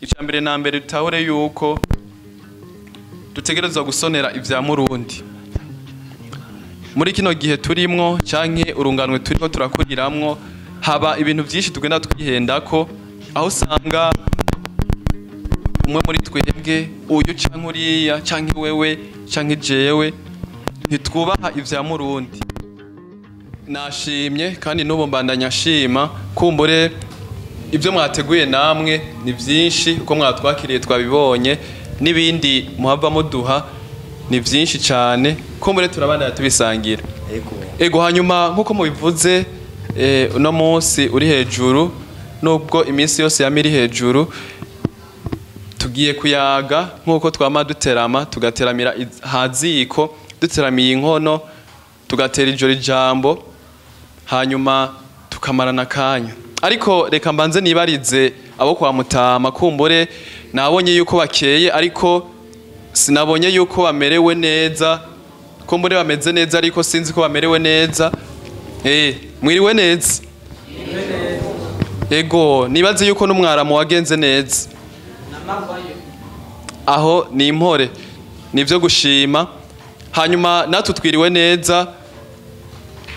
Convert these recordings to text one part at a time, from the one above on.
Icya mbere na mbere, dutahure yuko dutegerezwa gusonera ivya murundi. Muri kino gihe turimwo canke urunganwe turiko turakuriramwo, haba ibintu vyinshi tugenda twihendako, aho usanga umwe muri twebwe, uyu canke uriya, canke wewe canke jewe, ntitwubaha ivya murundi. Nashimye kandi n'ubu mbandanya nshima. Kumbure ibyo mwateguye namwe ni byinshi, uko mwatwakiriye twabibonye, n'ibindi muhava muduha ni byinshi cyane. Kumbure turabandanya tubisangira. Ego, hanyuma nk'uko mubivuze, uno munsi uri hejuru, nubwo iminsi yose yama iri hejuru. Tugiye kuyaga nk'uko twama duterama, tugateramira haziko, duteramiye inkono, tugatera ijoro ijambo, hanyuma tukamarana akanya. Ariko reka mbanze nibarize abo kwa Mutama. Kumbure nabonye yuko bakeye, ariko sinabonye yuko bamerewe neza. Kumbure bameze neza, ariko sinzi ko bamerewe neza. Mwiriwe neza? Ego, nibaze yuko n'umwaramu wagenze neza. Aho ni impore, nivyo gushima. Hanyuma natwe twiriwe neza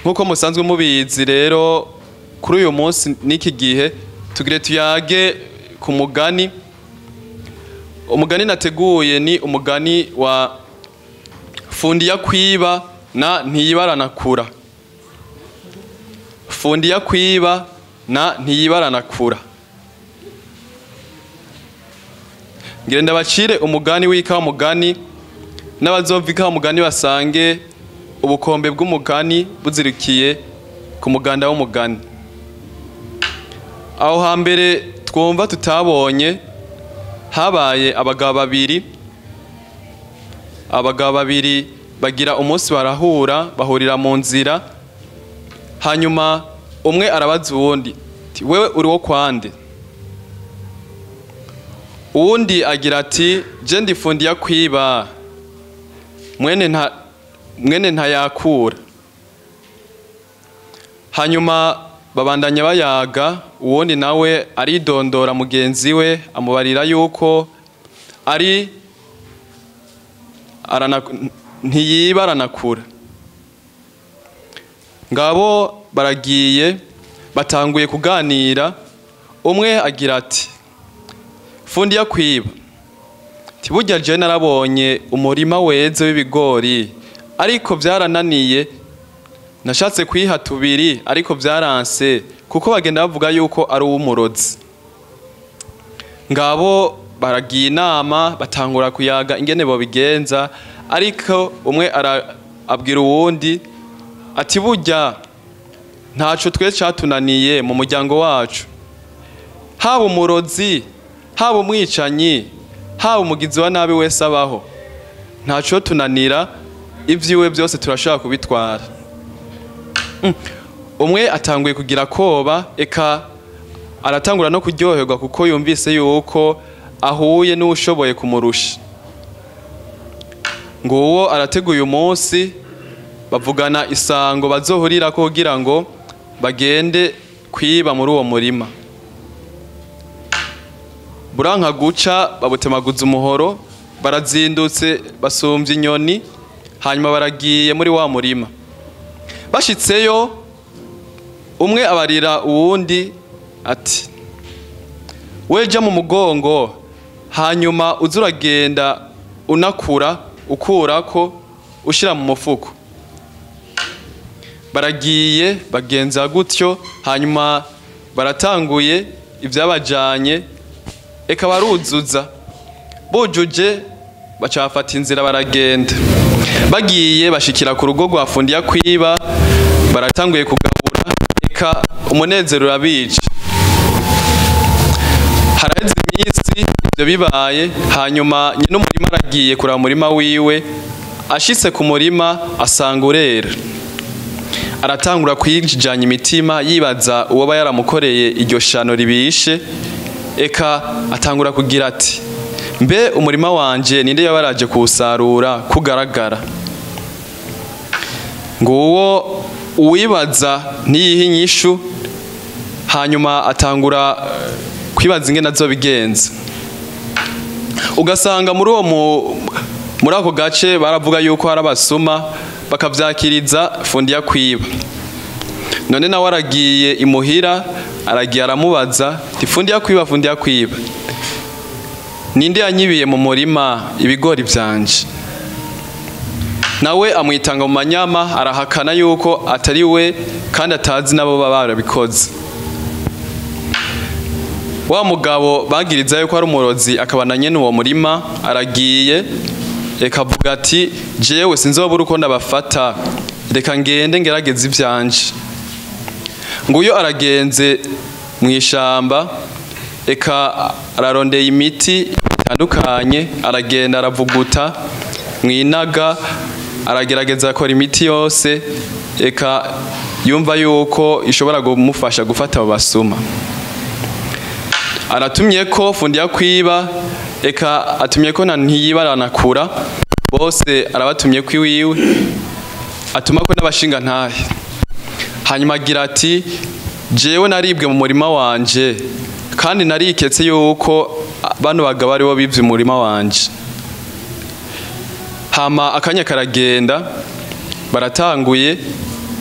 nk'uko musanzwe mubizi. Rero kuri uyu munsi n'iki gihe tugire tuyage ku mugani. Umugani nateguye ni umugani wa fundi ya kwiba na ntiyibaranakura. Fundi ya kwiba na ntiyibaranakura. Ngire ndabacire umugani w'ikawa mugani, n'abazova ikawa mugani basange ubukombe bw'umugani buzirikiye ku muganda w'umugani. Aho hambere twumva tutabonye, habaye abagabo babiri. Abagabo babiri bagira umunsi barahura, bahurira mu nzira. Hanyuma umwe arabaza uwundi ati: "Wewe uri wo kwande?" Uwundi agira ati: "Je ndi fundi ya kwiba mwene nta mwene ntayakura." Hanyuma babandanya bayaga, uwundi nawe aridondora mugenzi we, amubarira yuko ari ntiyiba aranakura. Ngabo baragiye, batanguye kuganira. Umwe agira ati: "Fundi ya kwiba, burya je narabonye umurima weze w'ibigori, ariko byarananiye. Nashatse kwiha tubiri, ariko byaranse, kuko bagenda bavuga yuko ari uw'umurozi." Ngabo baragiye inama, batangura kuyaga ingene bobigenza. Ariko umwe abwira uwundi ati: "Burya ntaco twe catunaniye mu muryango wacu, haba umurozi, haba umwicanyi, haba umugizi wa nabi wese abaho, ntaco tunanira, ivyiwe byose turashobora kubitwara." Umwe atanguye kugira koba, eka aratangura no kuryoherwa, kuko yumvise yuko ahuye n'ushoboye kumurusha. Nguwo arateguye umunsi, bavugana isango bazohurirako kugira ngo bagende kwiba muri uwo murima. Buranka guca, babutemaguza umuhoro, barazindutse basumvya inyoni. Hanyuma baragiye muri wa murima. Bashitseyo, umwe abarira uwundi ati: "Weja mu mugongo, hanyuma uza uragenda unakura, ukurako ushira mu mufuko." Baragiye, bagenza gutyo. Hanyuma baratanguye ivyabajanye, eka baruzuza. Bujuje, baca bafata inzira, baragenda. Bagiye, bashikira ku rugo rwa fundi ya kwiba, baratanguye kugabura, eka umunezero urabica. Haraheze iminsi ibyo bibaye. Hanyuma nyine umurima aragiye kuraba umurima wiwe. Ashitse ku murima asanga urera. Aratangura kwijijanya imitima, yibaza uwo aba yaramukoreye iryo shano ribishe. Eka atangura kugira ati: "Mbe umurima wanje ninde yabaraje kuwusarura kugaragara?" Nguwo uwibaza ntiyiha inyishu. Hanyuma atangura kwibaza ingene azobigenza. Ugasanga muri uwo muri ako gace baravuga yuko hari abasuma, bakavyakiriza fundi yakwiba. None nawe aragiye imuhira, aragiye aramubaza ati fundi yakwiba, fundi yakwiba, ninde yanyibiye mu murima ibigori vyanje? Nawe amwitanga mu manyama, arahakana yuko atari we kandi atazi nabo baba barabikoze. Wa mugabo bagiriza yuko ari umurozi akaba na nyene uwo murima, aragiye reka avuga ati jewe sinzobura uko ndabafata, reka ngende ngerageze ivyanje. Nguyo aragenze mw'ishamba, eka ararondeye imiti itandukanye, aragenda aravuguta mwinaga, aragerageza akora imiti yose, eka yumva yuko ishobora kumufasha gufata abo basuma. Aratumye ko fundi yakwiba, eka atumye ko na ntiyibaranakura, bose arabatumye ko iwiwe, atuma ko n'abashinga ntahe. Hanyuma agira ati jewe naribwe mu murima wanje, kandi nariketse yuko bano bagabo aribo bivye umurima wanje. Hama akanya karagenda, baratanguye,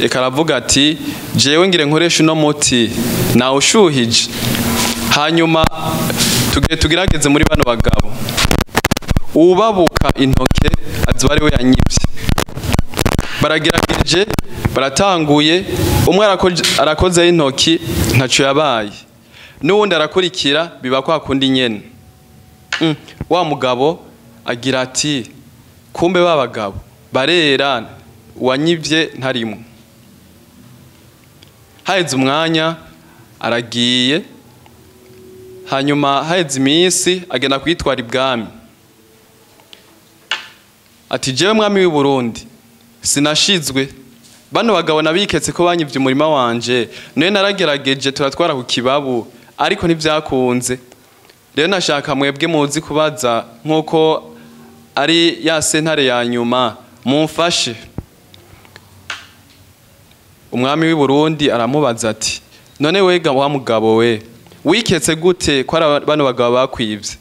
eka aravuga ati jewe ngire nkoresha uno muti nawushuhije, hanyuma tugerageze muri bano bagabo, ubabuka intoke azoba ariwe yanyivye. Baragerageje, baratanguye, umwe arakozeho intoki ntaco yabaye, n'uwundi arakurikira biba kwa kundi nyene. Wa mugabo agira ati kumbe ba bagabo barera, uwanyivye ntarimwe. Haheze umwanya aragiye, hanyuma haheze iminsi agenda kwitwara ibwami. Ati jewe mwami w'i Burundi sinashizwe, bano bagabo nabiketse ko banyivye umurima wanje, none naragerageje turatwara ku kibabu ariko ntivyakunze. Rero nashaka mwebwe muzi kubaza nkuko ari ya sentare ya nyuma, mumfashe. Umwami w'i Burundi aramubaza ati none wega wa mugabo we, wiketse gute ko ari bano bagabo bakwivye?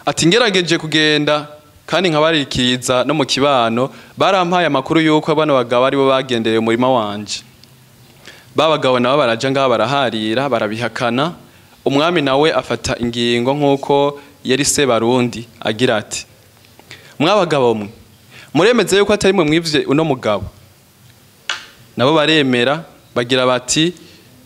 Ati ngerageje kugenda kandi nkabarikiriza no mu kibano, barampaye amakuru yuko bano bagabo aribo bagendereye umurima wanje. Ba bagabo nabo baraja ngaha baraharira, barabihakana. Umwami nawe afata ingingo nkuko yari se Barundi, agira ati mwabagabo mwe muremeze yuko atari mwe mwivye uno mugabo? Nabo baremera, bagira bati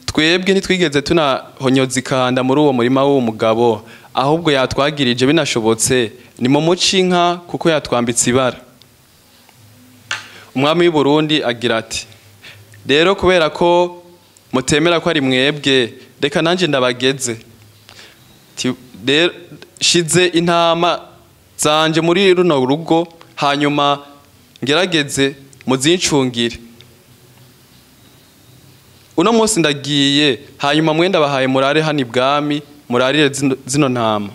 twebwe ntitwigeze tunahonyoza ikanda muri uwo murima w'uwo mugabo, ahubwo yatwagirije binashobotse ni mu muci inka kuko yatwambitse ibara. Umwami w'i Burundi agira ati rero kubera ko mutemera ko ari mwebwe, reka nanje ndabageze. Rero shize intama zanje muri runo rugo, hanyuma ngerageze muzincungire. Uno munsi ndagiye, hanyuma mwenda bahaye murare hano ibwami, murarire zino ntama.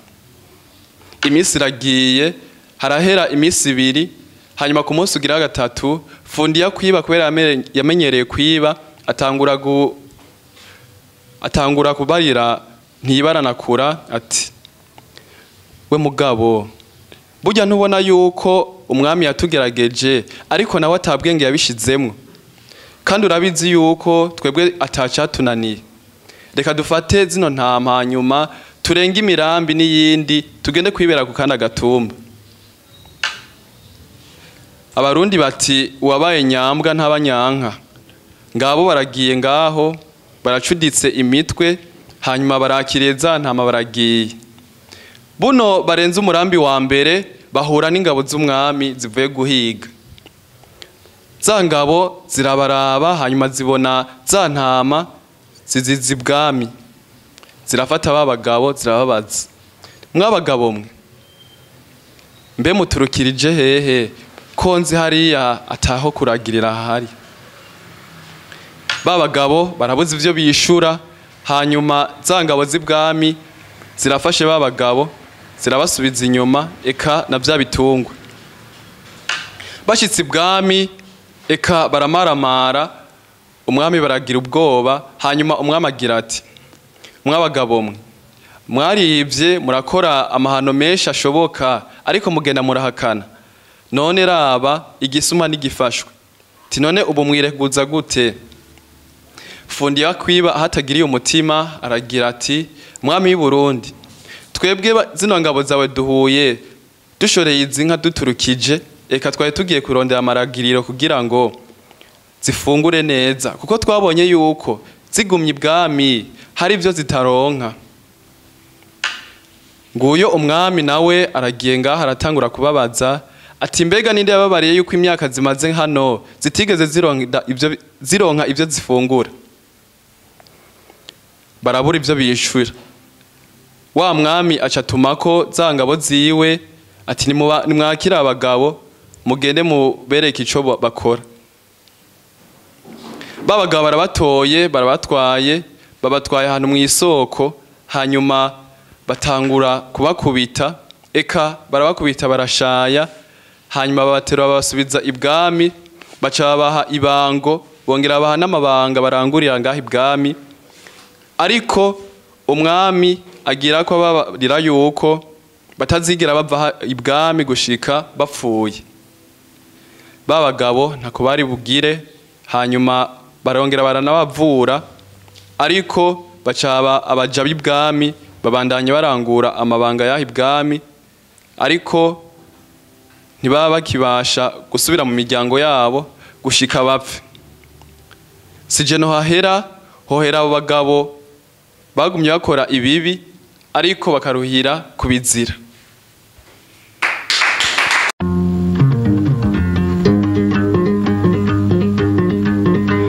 Iminsi iragiye, harahera iminsi ibiri, hanyuma ku munsi ugira gatatu, fundi yakwiba kubera yamenyereye kwiba, atangura kubarira ntibaranakura ati we mugabo, burya ntubona yuko umwami yatugerageje ariko nawe atabwenge yabishizemwo, kandi urabizi yuko twebwe atacatunaniye. Reka dufate zino ntama hanyuma turenge imirambi n'iyindi, tugende kwibera ku kandi agatumba. Abarundi bati uwabaye nyambwa ntabanyanka. Ngabo baragiye ngaho, baracuditse imitwe, hanyuma barakiriye za ntama baragiye. Buno barenze umurambi wa mbere, bahura n'ingabo z'umwami zivuye guhiga. Za ngabo zirabaraba, hanyuma zibona za ntama ziziza ibwami. Zirafata ba bagabo zirababaza, mwabagabo mwe mbe muturukirije hehe ko nzi hariya ataho kuragirira ahari? Ba bagabo barabuze ivyo bishura, hanyuma za ngabo z'ibwami zirafashe ba bagabo zirabasubiza inyuma, eka na vya bitungwa. Bashitse ibwami, eka baramaramara, umwami baragira ubwoba. Hanyuma umwami agira ati mwabagabo mwe Mwarivye, murakora amahano menshi ashoboka, ariko mugenda murahakana. None raba, igisuma ntigifashwe. Ti none ubu mwireguza gute? Fundi yakwiba ahatagiriye umutima aragira ati: "Mwami w'i Burundi, twebwe zino ngabo zawe duhuye dushoreye izi nka duturukije, eka twari tugiye kurondera amaragiriro kugira ngo zifungure neza, kuko twabonye yuko zigumye ibwami hari ibyo zitaronka." Nguyo umwami nawe aragiye ngaho, aratangura kubabaza ati: "Mbega ninde yababariye yuko imyaka zimaze hano zitigeze zironka ibyo zifungura?" Barabura ibyo biyishura. Wa mwami acatumako za ngabo ziwe ati: "Nimwakire abagabo, mugende mubereke ico bakora." Ba bagabo barabatoye, barabatwaye, babatwaye ahantu mu isoko, hanyuma batangura kubakubita, eka barabakubita barashaya, hanyuma babaterura babasubiza ibwami, baca babaha ibango, bongera babaha n'amabanga barangurira ngaho ibwami. Ariko umwami agira ko ababarira yuko batazigira bava ibwami gushika bapfuye. Ba bagabo ntako bari bugire, hanyuma barongera baranabavura, ariko baca abaja b'ibwami, babandanya barangura amabanga y'aho ibwami, ariko ntibaba bakibasha gusubira mu miryango yabo gushika bapfe. Sije no hahera, hohera abo bagabo bagumye bakora ibibi, ariko bakaruhira kubizira.